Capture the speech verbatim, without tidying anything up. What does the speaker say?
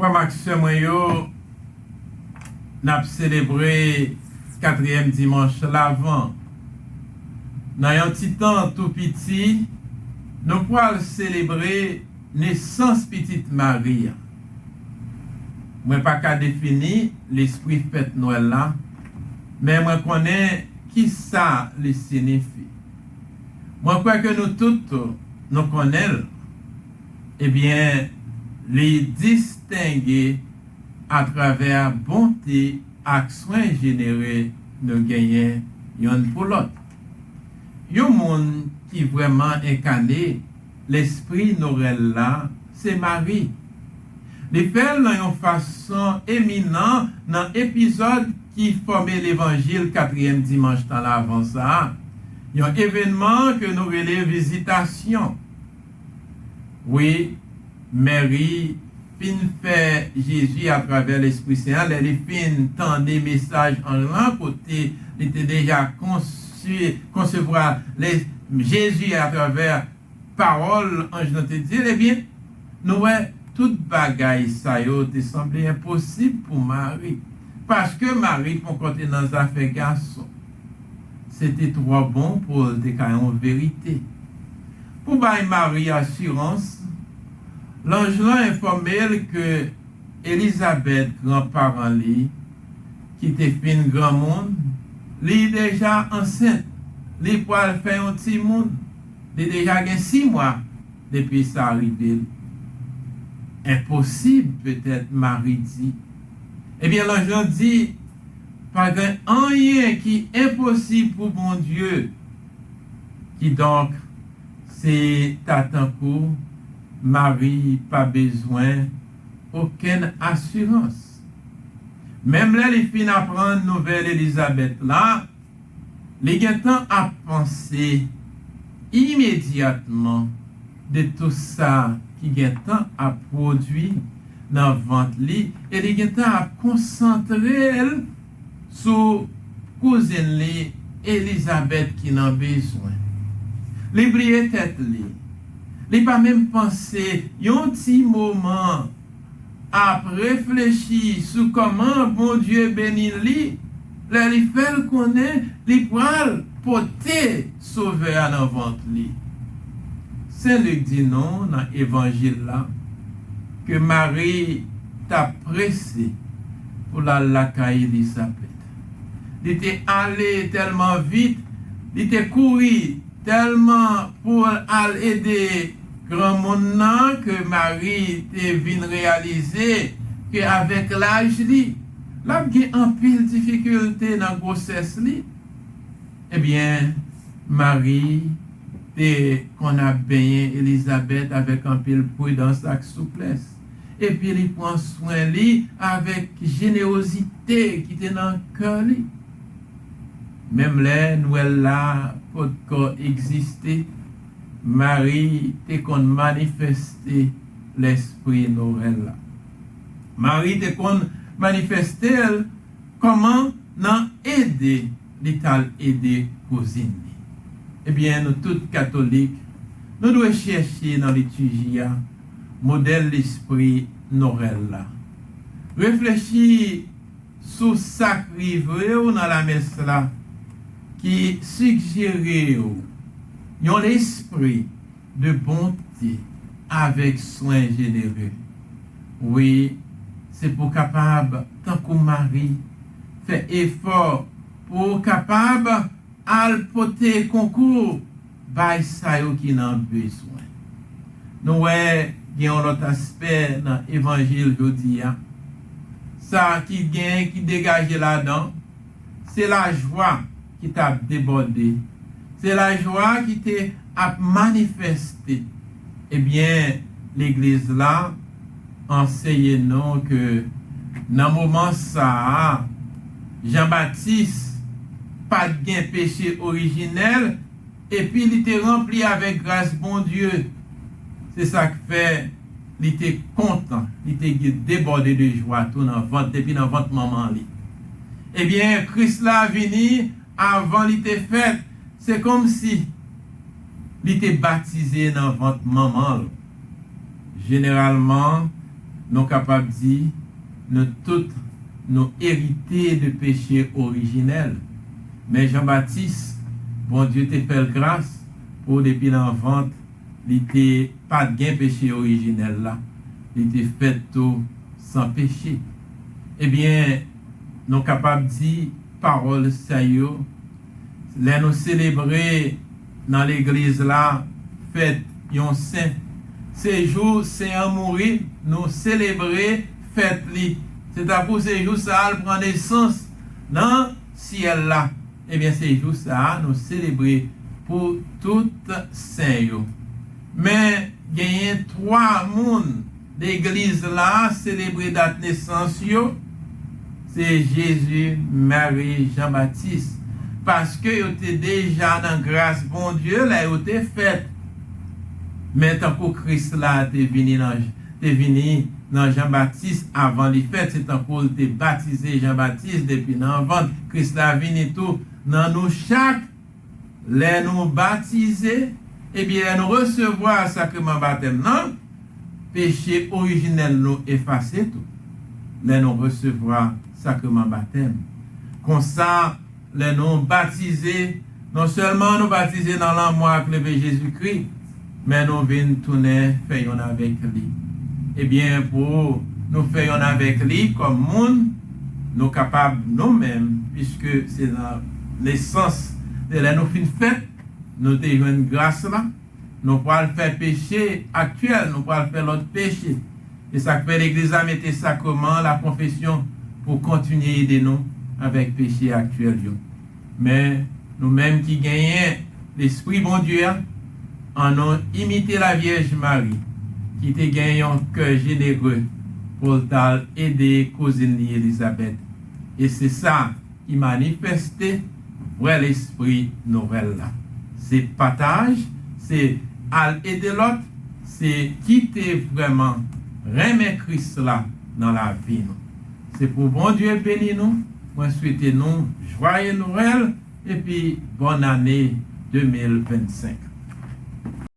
Frè m ak sè mwen yo, n ap selebre katriyèm dimanch Lavan. Nan yon ti tan tou piti, nou pral selebre nesans pitit Mari a. Mwen pa ka defini lespri fèt Nwèl la, men mwen konnen kisa li siyifi. Mwen kwè ke nou tout, nou konnen l. Ebyen, li distenge atravè bonte ak swen jenere nou genyen youn pou lòt. Yon moun ki vrèman enkane lespri Nwèl la, se Mari. Li fè l nan yon fason eminan nan epizòd ki fòme levanjil katriyèm dimanch tan Lavan sa a, yon evènman ke nou rele vizitasyon. Wi, Mari fin fè Jezi atravè Lespri Sen an, lè li fin tande mesaj anj lan, kote li te deja konsi-, konsevwa le-, Jezi atravè pawòl anj lan te di l, ebyen, nou wè, tout bagay sa yo te sanble enposib pou Mari, paske Mari poko te nan zafè gason. Se te twò bon pou l te ka yon verite. Pou bay Mari asirans, lanj lan enfòme l ke Elizabèt, granparan li, ki te fin granmoun, li deja ansent, li pral fè yon timoun, li deja gen sis mwa depi sa rive l. Enposib, petèt, Mari di. Ebyen, lanj lan di, pa gen anyen ki enposib pou Bondye. Kidonk, se ta tankou Mari pa bezwen okenn asirans. Menm lè li fin aprann nouvèl Elizabèt la, li gentan ap panse imedyatman de tou sa ki gentan ap pwodui nan vant li, e li gentan ap konsantre l sou kouzin li Elizabèt ki nan bezwen. Li bliye tèt li. Li pa menm panse yon ti moman ap reflechi sou kòman Bondye beni li lè li fè l konnen li pral pote Sovè a nan vant li. Sen Lik di nou nan Evanjil la ke Mari t ap prese pou l al lakay Elizabèt. Li te ale tèlman vit, li te kouri tèlman pou l al ede granmoun nan ke Mari te vin reyalize ke avèk laj li, l ap gen anpil difikilte nan gwosès li. Ebyen, Mari te konn ap benyen Elizabèt avèk anpil pridans ak souplès, epi li pran swen li avèk jenewozite ki te nan kè li. Menm lè Nwèl la potko egziste, Mari te konn manifeste lespri Nwèl la. Mari te konn manifeste l kòman? Nan ede li t al ede kouzin li. Ebyen, nou tout katolik, nou dwe chèche nan litiji a modèl lespri Nwèl la. Reflechi sou sa k rive w nan lamès la ki sigjere w yon lespri de bonte avèk swen jenere. Wi, se pou w kapab, tankou Mari, fè efò pou w kapab al pote konkou bay sa yo ki nan bezwen. Nou wè gen yon lòt aspè nan evanjil jodi a. Sa ki gen, ki degaje ladan, se lajwa ki t ap debòde. Se lajwa ki te ap manifeste. Ebyen, legliz la anseye nou ke nan moman sa a, Jan Batis pa t gen peche orijinèl, epi li te ranpli avèk gras Bondye. Se sa k fè li te kontan, li te debòde de jwa tou nan vant, depi nan vant manman li. Ebyen, Kris la vini avan li te fèt, se kòmsi li te batize nan vant manman l. Jeneralman, nou kapab di, nou tout, nou erite de peche orijinèl. Men Jan Batis, Bondye te fè l gras pou depi nan vant, li te pa t gen peche orijinèl la. Li te fèt tou san peche. Ebyen, nou kapab di pawòl sa yo, lè nou selebre nan legliz la fèt yon sen, se jou sen an mouri, nou selebre fèt li. Se tankou se jou sa a l pran nesans nan syèl la. Ebyen, se jou sa a nou selebre pou tout sen yo. Men, genyen twa moun legliz la selebre dat nesans yo, se Jezi, Mari, Jan Batis. Paske yo te deja nan gras Bondye lè yo te fèt. Men tankou Kris la te vini nan, te vini nan Jan Batis avan li fèt, se tankou l te batize Jan Batis depi nan vant. Kris la vini tou nan nou chak lè nou batize, ebyen, lè nou resevwa sakreman batèm nan, peche orijinèl nou efase tou. Lè nou resevwa sakreman batèm. Konsa, lè nou batize, non sèlman nou batize nan lanmò ak leve Jezikri, men nou vin tounen fè yonn avèk li. Ebyen, pou nou fè yonn avèk li kòm moun, nou kapab nou menm, piske se nan nesans, se lè nou fin fèt, nou te jwenn gras la, nou pral fè peche aktyèl, nou pral fè lòt peche. E sa k fè legliz la mete sakreman lakonfesyon pou kontinye ede nou avèk peche aktyèl yo. Men, nou menm ki genyen Lespri Bondye a, annou imite Lavyèj Mari, ki te gen yon kè jenere pou l t al ede kouzin li Elizabèt. E se sa ki manifeste vrè lespri nouvèl la. Se pataj, se al ede lòt, se kite vrèman renmen Kris la nan lavi nou. Se pou Bondye beni nou. Mwen swete nou jwaye Nwèl epi bòn ane de mil vennsenk.